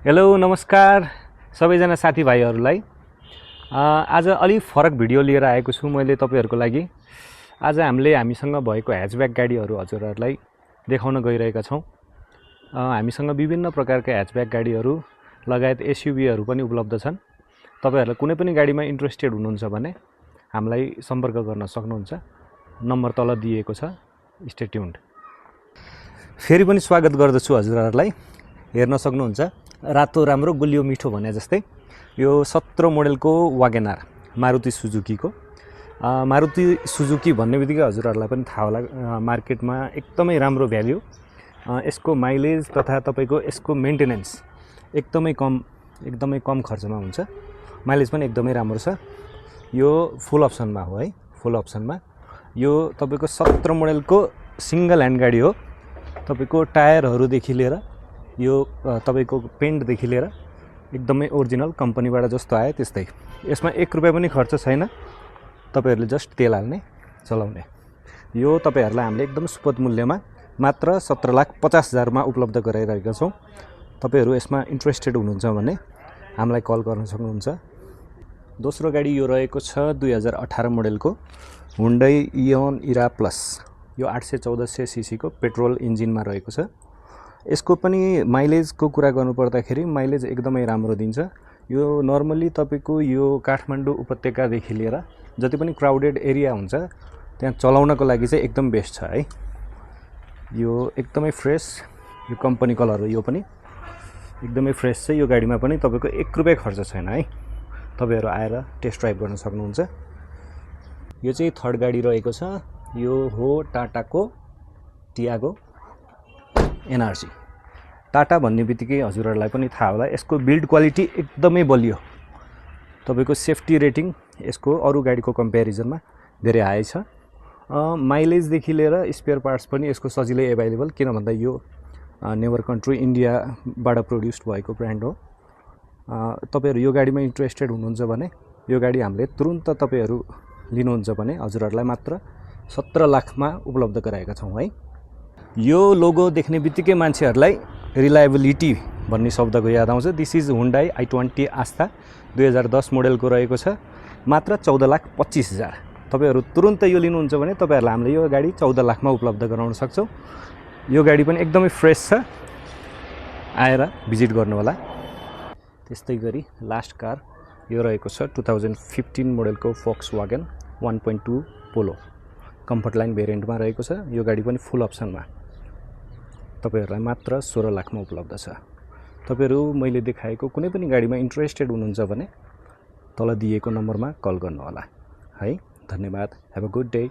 Hello नमस्कार सबैजना साथीभाइहरूलाई। आज अलि फरक भिडियो लिएर आएको छु मैले तपाईहरुको लागि। आज हामीसँग भएको ह्याचब्याक गाडीहरू हजुरहरूलाई देखाउन गइरहेका छौं। हामीसँग विभिन्न प्रकारका ह्याचब्याक गाडीहरू लगायत एसयुभीहरू पनि उपलब्ध छन्। तपाईहरुलाई कुनै पनि गाडीमा इन्ट्रेस्टेड हुनुहुन्छ भने हामीलाई सम्पर्क गर्न सक्नुहुन्छ। नम्बर तल दिएको छ। Stay tuned. फेरि पनि स्वागत गर्दछु हजुरहरूलाई। हेर्न सक्नुहुन्छ रातो राम्रो गुलियो मिठो भने जस्तै यो 17 मोडेलको वागेनार मारुति सुजुकीको। मारुति सुजुकी भन्नेबित्तिकै हजुरहरूलाई पनि थाहा होला मार्केटमा एकदमै राम्रो भ्याल्यु। यसको माइलेज तथा तपाईको यसको मेन्टेनेन्स एकदमै कम खर्चमा हुन्छ। माइलेज पनि एकदमै राम्रो छ। यो फुल अप्सनमा हो है, फुल अप्सनमा। यो तपाईको 17 मोडेलको सिंगल ह्यान्ड गाडी हो। तपाईको टायरहरु देखि लिएर यो तपाईको पेन्ट देखि लिएर एकदमै ओरिजिनल कम्पनीबाट जस्तो आयो त्यस्तै। यसमा 1 रुपैयाँ पनि खर्च छैन। तपाईहरुले जस्ट तेल हाल्ने चलाउने। यो तपाईहरुलाई हामीले एकदम सुपथ मूल्यमा मात्र 17,50,000 मा उपलब्ध गराइरहेका छौं। तपाईहरु यसमा इन्ट्रेस्टेड हुनुहुन्छ भने हामीलाई कल गर्न सक्नुहुन्छ। दोस्रो गाडी यो रहेको छ 2018 मोडेलको Hyundai Ion Era Plus। यो 814 सीसी को पेट्रोल इन्जिनमा रहेको छ। यसको पनि माइलेजको कुरा गर्नु पर्दाखेरि माइलेज एकदमै राम्रो दिन्छ। यो नर्मली तपाईको यो काठमाडौँ उपत्यका देखि लिएर जति पनि क्राउडेड एरिया हुन्छ त्यहाँ चलाउनको लागि चाहिँ एकदम बेस्ट छ है। यो एकदमै फ्रेश, यो कम्पनी कलर हो। यो पनि एकदमै फ्रेश छ। यो गाडीमा पनि तपाईको 1 रुपैयाँ खर्च छैन है। तपाईहरु आएर टेस्ट ड्राइभ गर्न सक्नुहुन्छ। यो चाहिँ थर्ड गाडी रहेको छ। यो हो टाटाको टियागो एनआरसी। टाटा भन्ने बित्तिकै हजुरहरूलाई पनि थाहा होला यसको बिल्ड क्वालिटी एकदमै बलियो। तपाईको सेफ्टी रेटिङ यसको अरु गाडीको कम्प्यारिजनमा धेरै हाई छ। माइलेज देखि लिएर स्पेयर पार्ट्स पनि यसको सजिलै अवेलेबल, किन भन्दा यो नेभर कन्ट्री इन्डियाबाट प्रोड्युस्ड भएको ब्रान्ड हो। तपाईहरु यो गाडीमा इन्ट्रेस्टेड हुनुहुन्छ भने यो गाडी हामीले तुरुन्त तपाईहरु लिनुहुन्छ भने हजुरहरूलाई मात्र 17 लाख मा उपलब्ध गराएका छौं है। यो लोगो देख्ने बित्तिकै मान्छेहरुलाई रिलायबिलिटी भन्ने शब्दको याद आउँछ। दिस इज Hyundai i20 आस्था 2010 मोडेलको रहेको छ। मात्र 14,25,000। तपाईहरु तुरुन्त यो लिनुहुन्छ भने तपाईहरुलाई हामीले यो गाडी 14 लाख मा उपलब्ध गराउन सक्छौं। यो गाडी पनि एकदमै फ्रेश छ। आएर भिजिट गर्नु होला। त्यस्तै गरी लास्ट कार यो रहेको छ 2015 मोडेलको Volkswagen 1.2 पोलो कम्फर्ट लाइन भेरिएन्टमा रहेको छ। यो गाडी पनि फुल अप्सनमा तपाईहरुलाई मात्र 16 लाख मा उपलब्ध छ। तपाईहरु मैले देखाएको कुनै पनि गाडीमा इन्ट्रेस्टेड हुनुहुन्छ भने तल दिएको नम्बरमा कल गर्नु होला है। धन्यवाद। Have a good day.